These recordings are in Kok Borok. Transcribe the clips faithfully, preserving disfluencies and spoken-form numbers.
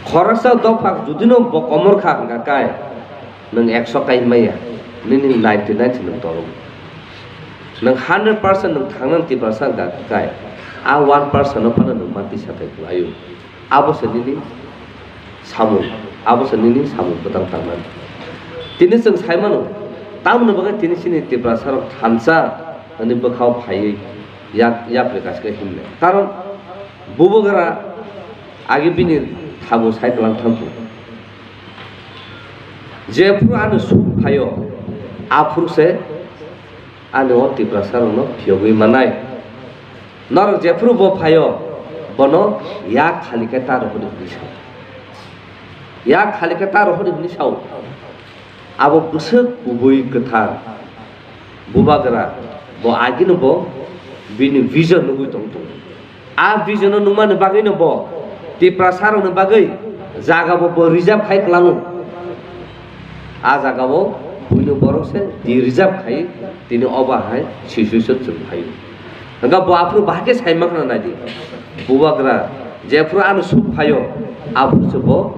Khoroksa dopha judino bo komor kha hwnkha kai, nwng ekso kai maya, nini ninety nine se nwng tolok. Nwng hundred percent nwng thangnani Tiprasa hwnkha kai, a one percent no phano nwng ma tisa kai kwlaio. Abo se nini samung, abo se nini samung bwtang tangnani. Tini chwng sai mano, tamoni bagwi tini chini Tiprasa rok thansa hwnwi bwkhao phaiwi yak, yapri kaisa khe himnai. Karon bubagra agi bini thabu sai kwlang thangkhu. Jephru ano suk phaio, aphuru se ani o Tiprasa rokno phiyogwi manai. Norok jephru bo phaio, bono yak khali khe ta rohordi hwnwi sao. Yak khali khe ta rohordi hwnwi sao. Abo bwswk kubui kwthar bubagra, bo agino bo bini vision nugwi tong tongo. A vision no nungmani bagwino bo Tiprasa rokni bagwi jaga bo, bo reserve khai kwlango. A jaga o buino borok se di reserve khai tini obo hai situation chwng phai. Hwnkha bo aphuru bahai khe sai mankha naidi. Bubagra jephuru ano suk phaio, aphuru se bo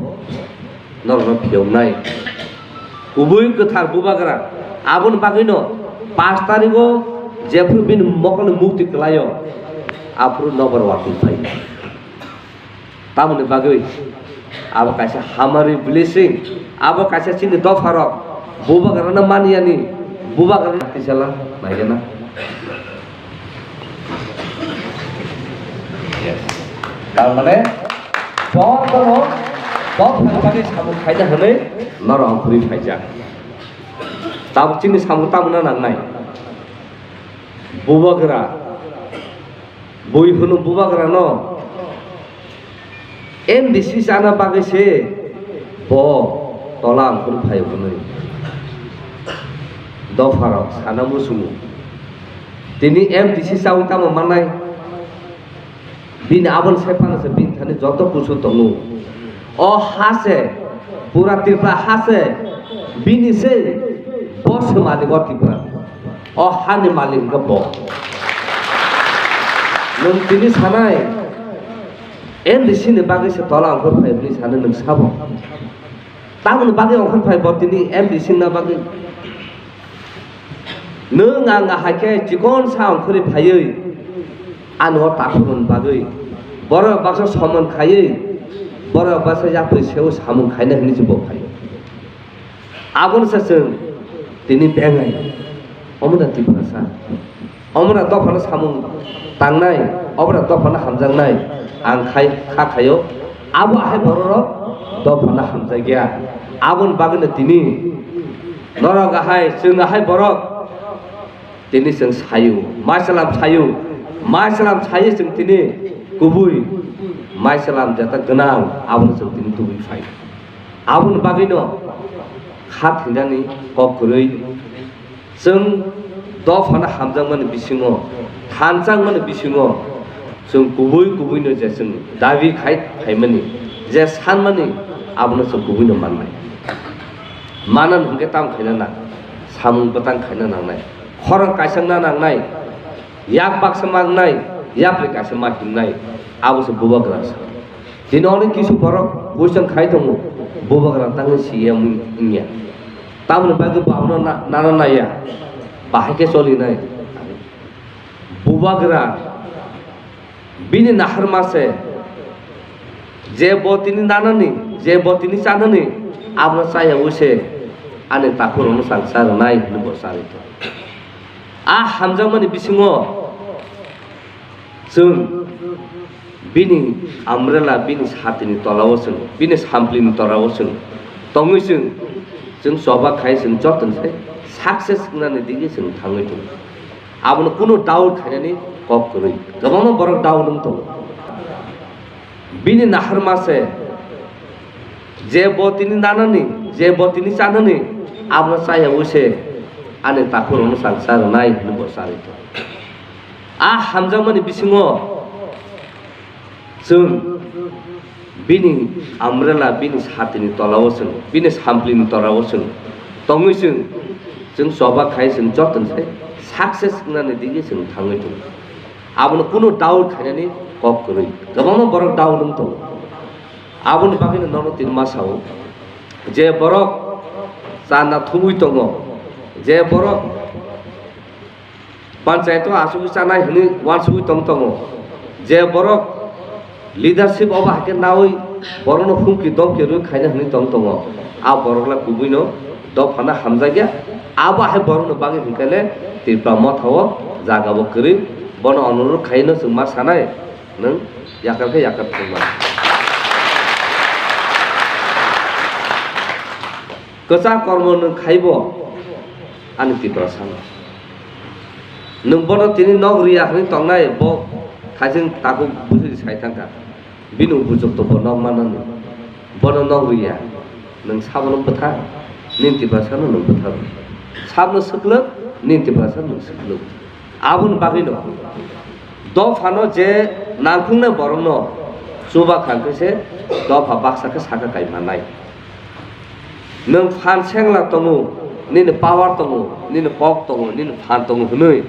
norokno phiyoknai. Kubui kwthar bubagra, aboni bagwino pash tarigo jephuru bini mokolni mukti kwlaio, aphuru nobar watwi phai. Tamoni bagwi abo kaisa hamari blessing, abo kaisa chini dopharok bubagrano maniyani, bubagrano tisala naigena. Yes. Tar mane, jotono, jotono bagwi samung khaina hwnwi norok ang kwrwi phaijak. Tabuk chini samung tamuna nangnai. Bubagra, bui hwnwi bubagrano M D C chana bagwi se bo tola ang kwrwi phaio hwnwi. Dopharok sana muchungo. Tini M D C chawi tamo mannai? Bini aboni sai phano se bini thani joto kusu tongo. O ha se, pura Tripura ha se, bini se, bo se malik o Tripura. O hani malik hwnkhe bo. Nwng tini sanai, M D C ni bagwi se tola ongkhor phai hwnwi sanai nwng sabo. Tamoni bagwi ongkhor phai bo tini M D C na bagwi. Nwng ang ahai khe chikon sa ongkhorwi phaiwi ani o takhurmani bagwi borok baksa somon khaiwi borok baksa yapri seo samung khaina hwnwi se bo phaio. Abono se chwng tini bengai omo da Tiprasa. Omo da dophano samung tangnai, omo da dophano hamjaknai ang khai kha khaio. Abo ahai bororok dophano hamjakya. Aboni bagwino tini norok ahai, chwng ahai borok tini chwng sayo, maisalam sayo, maisalam sayo chwng tini kubui maisalam jeta gwnang abono chwng tini tubui phai. Aboni bagwino kha thwinani kok kwrwi. Chwng dophano hamjakmani bisingo, thansa wngmani bisingo chwng kubui kubuino je chwng dabi khai phaimani, je sanmani, abono chwng kubuino mannai. Manani hwnkhe tamo khaina nang, samung bwtang khaina nangnai, khorang kaisakna nangnai, yak baksa mangnai, yapri kaisa ma himnai, abo se bubagra sa. Tini onek kisu borok question khai tongo, bubagra tangwi C M wngya. Tamoni bagwi bo abono na-, nana naiya, bahai khe cholinai. Bubagra bini naharma se, je bo tini nanani, je bo tini chanani, abono chayaui se ani takhurokno chang cha rwnai hwnwi bo charwi tongo. A hamjakmani bisingo chwng bini umbrella, bini satini tolao chwng, bini samplini tolao chwng tongwi chwng, chwng choba khai chwng jotoni sai success wngnani digi chwng thangwi tongo. Abono kunu doubt khainani kok kwrwi. Kwbangma borok doubt wng tongo. Bini naharma se, je bo tini nanani, je bo tini chanani, abono chayaui se ani takhurokno chang cha rwnai hwnwi bo charwi tongo. A hamjakmani bisingo chwng bini umbrella, bini satini tolao chwng, bini samplini tolao chwng tongwi chwng, chwng choba khai chwng jotoni sai success wngnani digi chwng thangwi tongo. Abono kunu doubt khainani kok kwrwi. Kwbangma borok doubt wng tongo. Aboni bagwino nono tini ma sao, je borok chana thumwi tongo, je borok panchayat o asugwi chanai hwnwi uansugwi tong tongo, je borok leadership obo hai khe naui borokno humki domki rwi khaina hwnwi tong tongo, a borok la kubuino dophano hamjakya. Abo hai borokno bagwi hwnkhe le Tipra Motha o jaga bo kwrwi, bono onurodh khaino chwng ma sanai. Nwng yakar khe yakar thangma. Kwchak kormo nwng khaibo ani Tiprasano. Nwng bono tini nok riya hwnwi tongnai, bo thaising takhuk bwswk sai thangkha. Bini upojukto bo nok manani. Bono nok riya. Nwng sabono bwthar, nini Tiprasano nwng bwthar. Sabno swklwk, nini Tiprasano nwng swklwk. Aboni bagwino dophano je nangkuknai borokno chuba kha khe se dopha baksa khe saka kai mannai. Nwng phan sengla tongo, nini power tongo, nini kok tongo, nini phan tongo hwnwi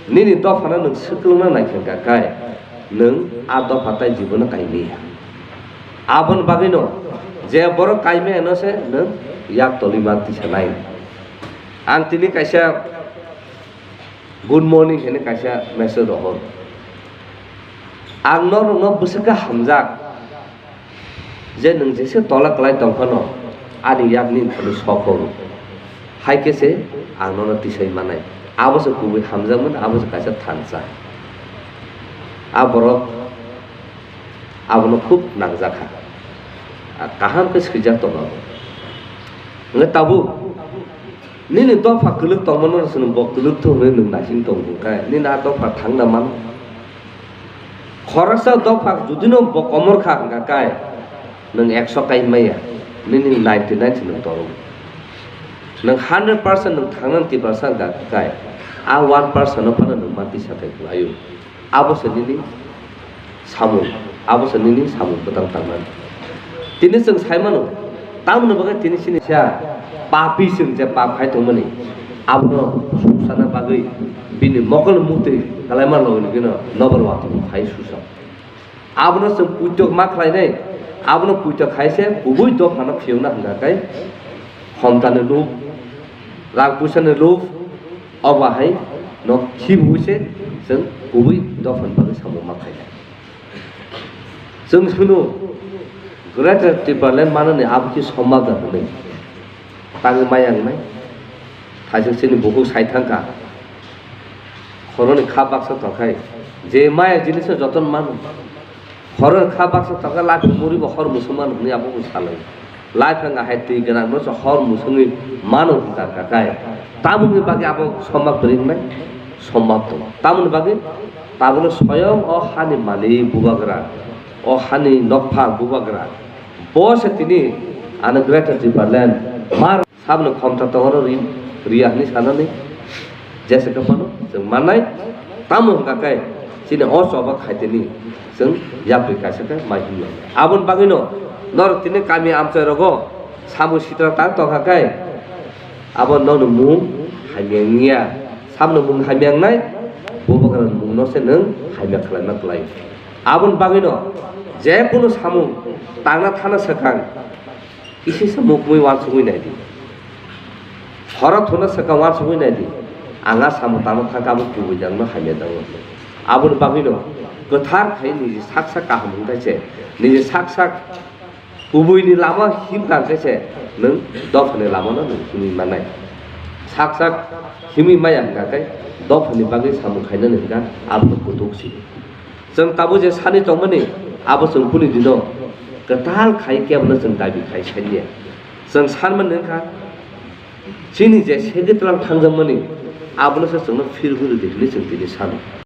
nini dophano nwng swklwngna nai khe kai, nwng a dopha tai jibono kai liya. Aboni bagwino je borok kai maya no se nwng yak tolwi ma tisa nai. Ang tini kaisa good morning hwnwi kaisa message rohor. Ang norokno bwswk khe hamjak je nwng jesa tola kwlai tong phano ani yak nini thani sok horo. Hai khe se ang nono tisai manai. Abo se kubui hamjakmani, abo se kaisa thansa. A borok abono khub nangjakha. A kaham khe swijak tongo abo. Hwnkhe tabuk nini dopha kwlwk tongmano chwng bo kwlwk thung hwnwi nwng naising tong hwnkhe nini a dopha thangna mano. Khoroksa dopha judino bo komor kha hwnkha kai nwng ekso kai maya, nini ninety nine se nwng toro. Nwng hundred percent nwng thangnani Tiprasa hwnkha kai a one percent no phano nwng ma tisa thai khlaio. Abo se nini samung, abo se nini samung bwtang tangmani. Tini chwng sai mano, tamoni bagwi tini chini sa papi chwng je pap khai tongmani, abono suksana bagwi bini mokol mukti kalaima logi logino nobar watwi phai susa. Abono chwng puitok ma khlainai, abono puitok khai se kubui dophano phiyokna hwnkha khe homtani lob, rang puisani lob, obo hai no khibiui se chwng kubui dophani bagwi samung ma khlainai. Chwng sunu Greater Tipraland manani abo khe somadan hwnwi tangwi maya wngnai. Thaisuk chini bukhuk sai thangkha, khoroknwi kha baksa tongkhai je maya jinisno jotono mano. Khoroknwi kha baksa tongkha, laphang muri bo hor musung mano hwnwi abo bo salai. Laphang ahai twi gwnangno se hor musungwi mano hwnkha kakai. Tamoni bagwi abo somma kwrwi wngnai? Somma tongo. Tamoni bagwi tabukno soyong o hani malik bubagra, o hani nokphang bubagra, bo se tini ano Greater Tipraland mar Sabno khomsa tongo ri-, riya hwnwi sanani jesa khe phano chwng mannai. Tamo hwnkha khe chini o choba khaitini chwng yapri kaisa khe mai himya. Aboni bagwino norok tini kami amchai rogo samung sitra tang tongkha khe abo nono mung hamya wngya. Sabno mung hamya wngnai, bubagrani mungno se nwng hamya khlaima kwlai. Aboni bagwino je kunu samung tangna thana swkang, kisa se mukmui uansugui nai di. Horo thuna swkang uansugui nai di. Ang a samung tangma thangkha abo kubui jangno hamya jango. Aboni bagwino kwthar khai niji sak sak kaham hwnkhe se, niji sak sak kubuini lama himkha hwnkhe se nwng dophani lamano nwng himwi mannai. Sak sak himwi maya hwnkha khe dophani bagwi samung khainani hwnkha abono kutuk si. Chwng tabuk je sani tongmani, abo chwng kuni dino kwtal khai kebono chwng dabi khai saliya. Chwng sanmani wngkha, chini je segwi twlang thangjakmani, abono se chwngno phir guri di hwnwi chwng tini sano.